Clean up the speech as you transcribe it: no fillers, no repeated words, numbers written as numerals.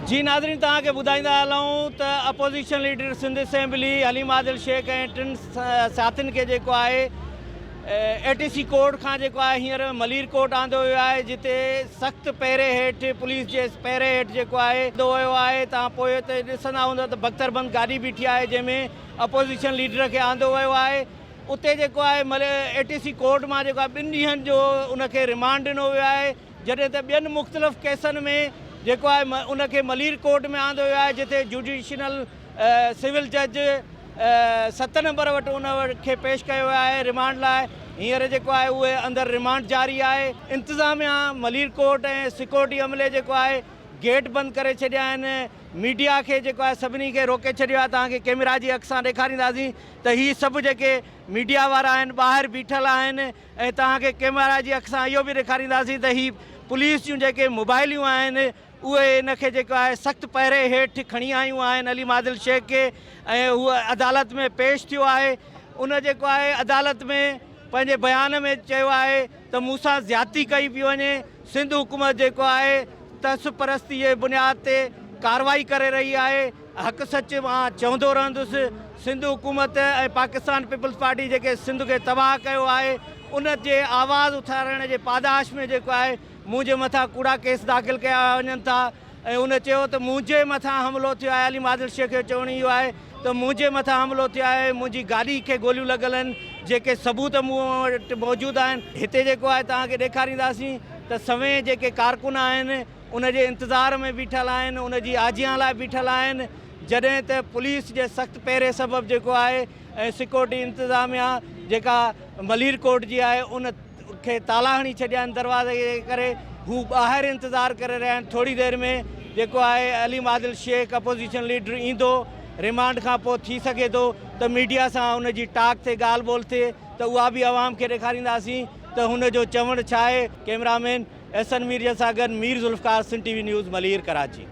جي ناظرين توهان کي ٻڌائيندا هلون ته opposition leader Sindh assembly Haleem Adil Sheikh ۽ ٽن ساٿين کي جيڪو آهي اي ٽي سي ڪورٽ کان جيڪو آهي هينئر ملير ڪورٽ آندو ويو آهي جتي سخت پهري هيٺ پوليس جي پهري هيٺ جيڪو آهي آندو ويو آهي توهان پوء تي ڏسندا هوندا ته بختر بند گاڏي بيٺي آهي جنهن ۾ اپوزيشن ليڊر کي آندو ويو آهي اتي جيڪو آهي اي ٽي سي ڪورٽ مان جيڪو آهي ٻن ڏينهن جو ان کي رمانڊ ڏنو ويو آهي جڏهن ته ٻين مختلف ڪيسن ۾ جيڪو آهي ان کي ملير ڪورٽ ۾ آندو ويو آهي جتي جوڊيشنل سول جج ست نمبر وٽ ان کي پيش ڪيو ويو آهي رمانڊ لاء هينئر جيڪو آهي اهي اندر رمانڊ جاري آهي انتظاميا ملير ڪورٽ ۽ سيڪيورٽي عملي جيڪو آهي گيٽ بند ڪري ڇڏيا آهن ميڊيا کي جيڪو آهي سڀني کي روڪي ڇڏيو آهي توهان کي ڪيمرا جي اک سان ڏيکارينداسين ته هي سڀ جيڪي ميڊيا وارا آهن ٻاهر بيٺل آهن ۽ توهان کي ڪيمرا جي اک سان اهو به ڏيکارينداسين ته هي پوليس جون جيڪي موبائليون آهن اهي ان کي جيڪو آهي سخت پهري هيٺ کڻي آيون آهن علي عادل شيخ کي ۽ هو عدالت ۾ پيش ٿيو آهي ان جيڪو آهي عدالت ۾ پنهنجي بيان ۾ چيو آهي ته مون سان زيادتي ڪئي پئي وڃي سنڌ حڪومت جيڪو آهي تعصب پرستي جي بنياد تي ڪارروائي ڪري رهي آهي حق سچ مان چوندو رهندس، سنڌ حڪومت ۽ پاڪستان پيپلز پارٽي جيڪي سنڌ کي تباهه ڪيو آهي ان جي آواز اٿارڻ جي پاداش ۾ جيڪو آهي منهنجي مٿان ڪوڙا ڪيس داخل ڪيا وڃن ٿا ۽ هن چيو ته منهنجي مٿان حملو ٿيو آهي علي عادل شيخ جو چوڻ اهو آهي ته منهنجي مٿان حملو ٿيو آهي منهنجي گاڏي کي گوليون لڳل آهن جيڪي ثبوت مون وٽ موجود آهن هتي جيڪو آهي توهان کي ڏيکارينداسين ته سوين جيڪي ڪارڪن آهن ان جي انتظار ۾ بيٺل آهن، ان جي آجيان لاء بيٺل آهن، جڏهن ته پوليس جي سخت پهري سبب جيڪو آهي ۽ سيڪيورٽي انتظاميا جيڪا ملير ڪورٽ جي آهي ان کي تالا هڻي ڇڏيا آهن دروازي جي ڪري هو ٻاهر انتظار ڪري رهيا آهن ٿوري دير ۾ جيڪو آهي عليم عادل شيخ اپوزيشن ليڊر ايندو ريمانڊ کان پوء ٿي سگهي ٿو ته ميڊيا سان ان جي ٽاڪ ٿئي ڳالهه ٻولهه ٿئي ته اها به عوام کي ڏيکارينداسين ته هن جو چوڻ ڇا آهي ڪئميرا مين احسن مير جي سان گڏ Mir Zulfiqar Sindh T V news Malir Karachi.